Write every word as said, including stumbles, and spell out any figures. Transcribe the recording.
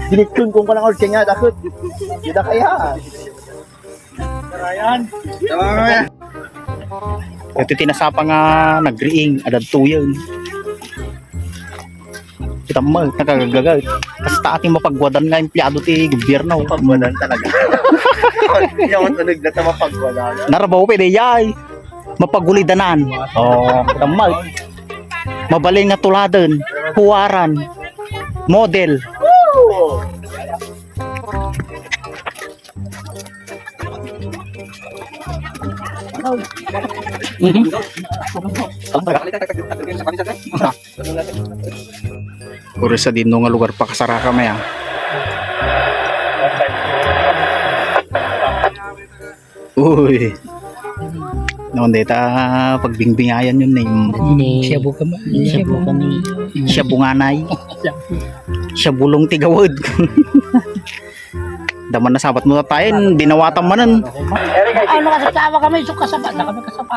Dinitkon ko lang orte nga, dakot. Dida kaya. Ryan. Ito tinasapa nga nagriing, adad tuyeng. Kita mo, nakagagagal. Basta ating mapagwadan nga empleyado ti gobyerno. Pagwadan talaga. Yung tunog na sa mapagwadan. Narabaw pa, di yay. Mapagulidanan. Oh, kita mo. Mabalin nga tuladen, huwaran, model. Puro sa dino nga lugar pakasaraka, may, ah. Uy. Noon deta pagbingbingayan yun, eh. Shabu ka ma-, shabu ka ni. Shabu nga, nay. Shabu lang tigawad. Daman na sabat mo tayo, dinawatan manen. Ano, nakasasawa kami, so kasabat na kami, kasabat.